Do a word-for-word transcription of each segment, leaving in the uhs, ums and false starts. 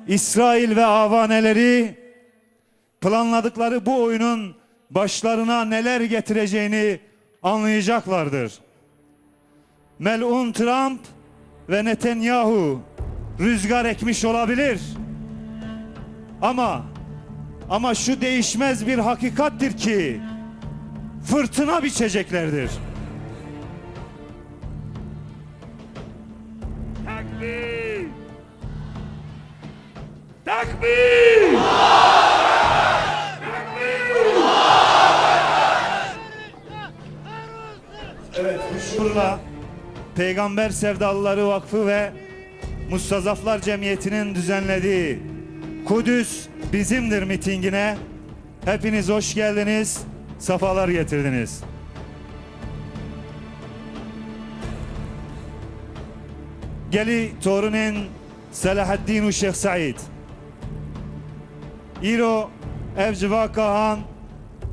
İsrail ve avaneleri planladıkları bu oyunun başlarına neler getireceğini anlayacaklardır. Mel'un Trump ve Netanyahu rüzgar ekmiş olabilir. Ama, ama şu değişmez bir hakikattir ki fırtına biçeceklerdir. Takbir! Takbir! Evet, bu şuurla Peygamber Sevdalıları Vakfı ve Mustazaflar Cemiyeti'nin düzenlediği Kudüs Bizimdir mitingine hepiniz hoş geldiniz, sefalar getirdiniz. Gelî torunên Selahaddîn û Şêx Seîd. Îro ev civaka han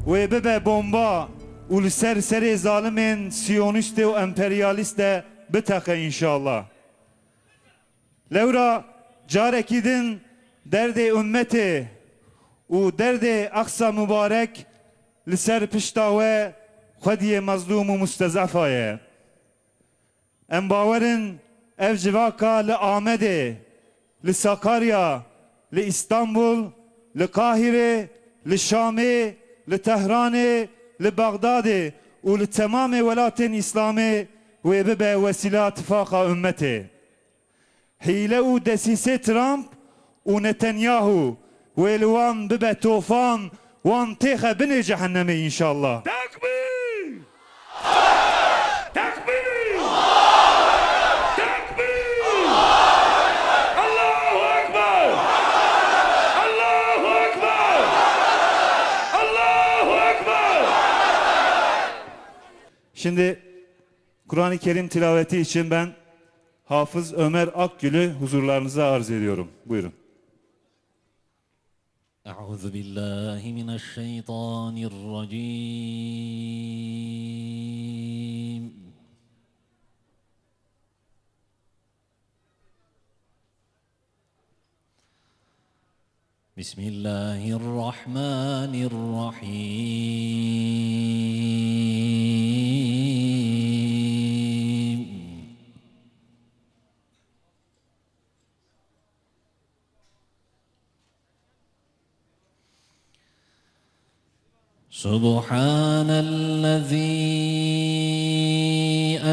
wê bibe bomba û li ser serê zalimên siyonîstê û emperyalîst de biteqe înşallah. Lewra carekî din derdê ummetê û derdê Aqsa Mubarek li ser pişta we xwediyê mezlûm û mustezefa ye. Em bawer in ev civaka li Amedê, li Sakarya, li Îstanbul, li Qahîrê, li Şamê, li Tehranê, li Bexdadê û li temamê welatên Îslamê wê bibe wesîla tifaqa ummetê. Hîle û desîsê Trump û Netanyahu wê li wan bibe tofan, wan têxe binê cehennemê înşallah. Tekbîr! Tekbîr! Tekbîr! Allahu Ekber! Allahu Ekber! Allahu Ekber! Şimdi Kur'an-ı Kerim tilaveti için ben Hafız Ömer Akgül'ü huzurlarınıza arz ediyorum. Buyurun. أعوذ بالله من الشيطان الرجيم. بسم الله الرحمن الرحيم. سبحان الذي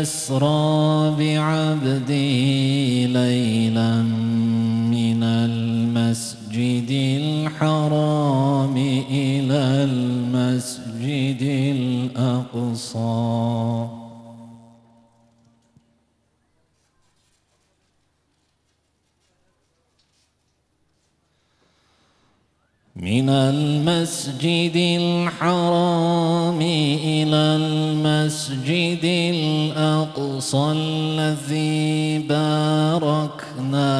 أسرى بعبده ليلا من المسجد الحرام إلى المسجد الأقصى. من المسجد الحرام إلى المسجد الأقصى الذي باركنا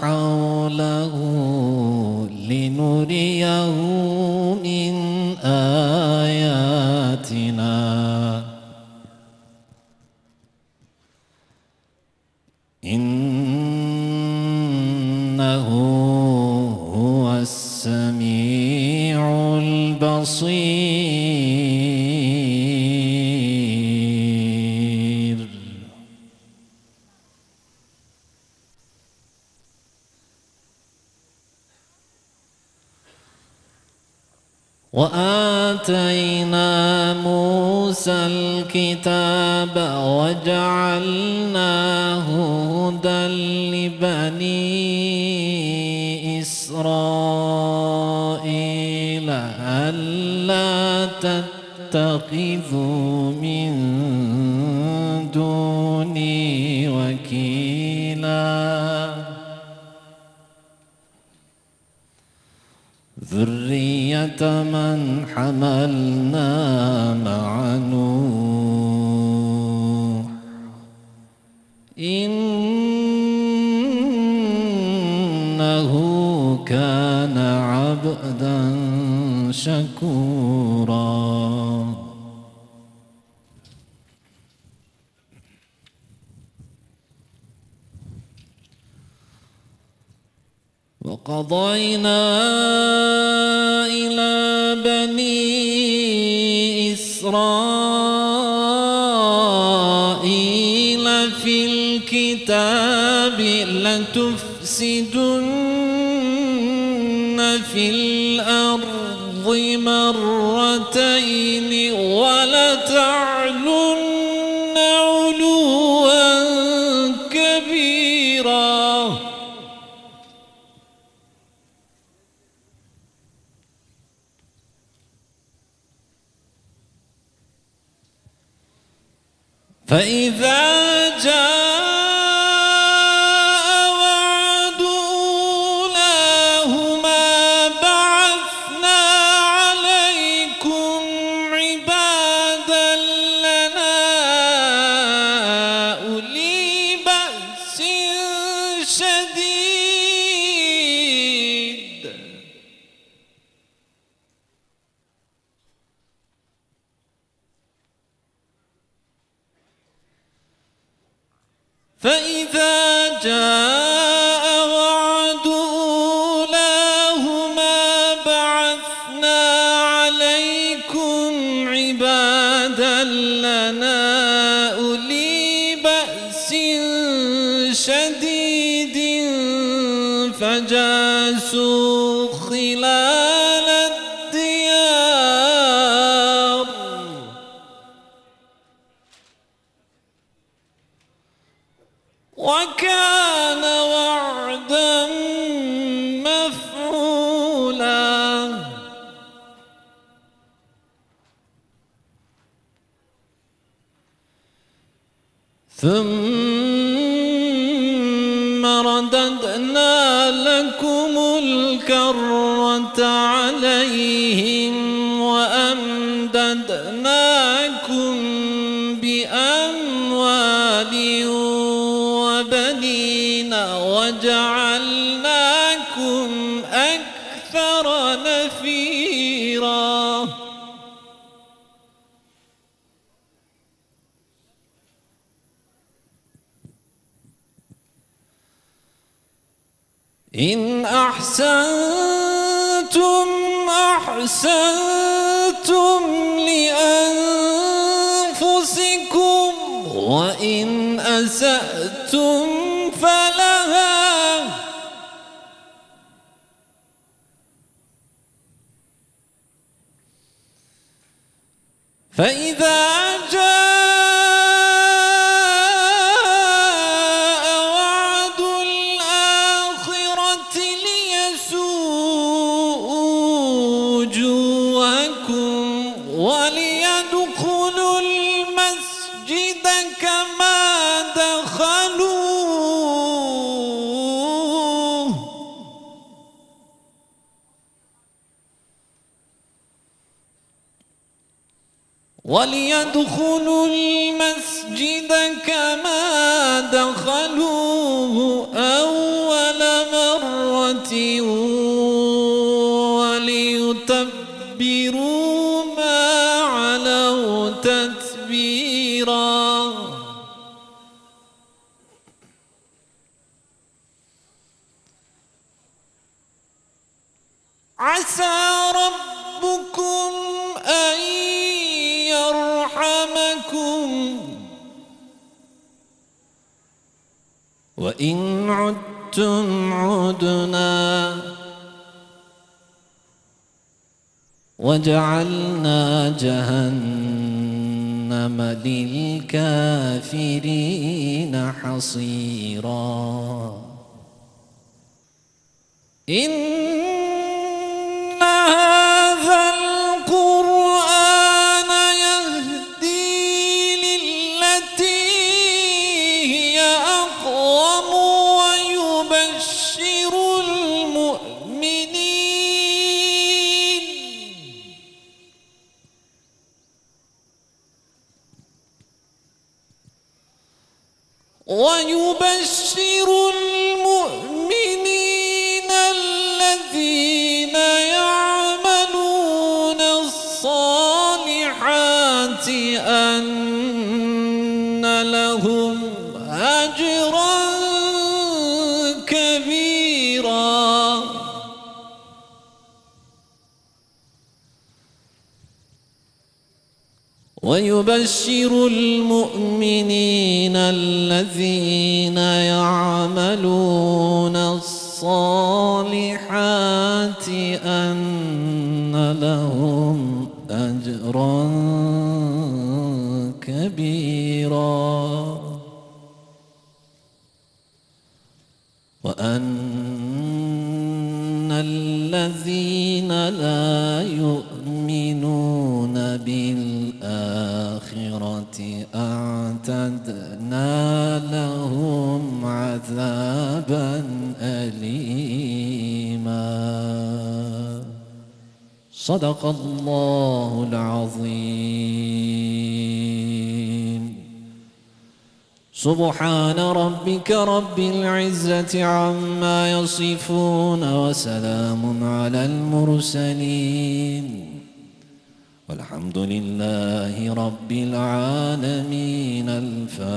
حوله لنريه من آياتنا. إنه هو السميع البصير. وآتينا موسى الكتاب وجعلناه هدى لبني إسرائيل ألا تتخذوا من دوني وكيلا. ذرية من حملنا مع نوح إنه كان عبدا شكورا. قضينا إلى بني إسرائيل في الكتاب لتفسدن في الأرض مرتين ولتعلن علوا كبيرا. فإذا جاء وعد أولاهما بعثنا عليكم عبادا لنا أولي بأس شديد. فإذا جاء وعد أولاهما بعثنا عليكم عبادا لنا أولي بأس شديد فجاسوا خلال الديار وكان وعدا مفعولا. ثم رددنا لكم الكرة عليهم وأمددناكم بأموال وبنين وجعلناكم أكثر نفيرا. إن أحسنتم أحسنتم لأنفسكم وإن أسأتم فلها. فإذا جاء وعد الآخرة ليسوءوا وجوهكم وليدخلوا المسجد كما دخلوه وليدخلوا المسجد كما دخلوه أول مرة وليتبروا ما علوا تتبيرا. عسى ربكم أن يرحمكم وإن عدتم عدنا وجعلنا جهنم للكافرين حصيرا. إن هذا القرآن يهدي للتي هي أقوم ويبشر المؤمنين ويبشر المؤمنين ويبشر المؤمنين الذين يعملون الصالحات أن لهم أجرا كبيرا. وأن الذين لا يؤمنون بالآخرة أعتدنا لهم عذابا أليما. صدق الله العظيم. سبحان ربك رب العزة عما يصفون وسلام على المرسلين والحمد لله رب العالمين. الفاتحة.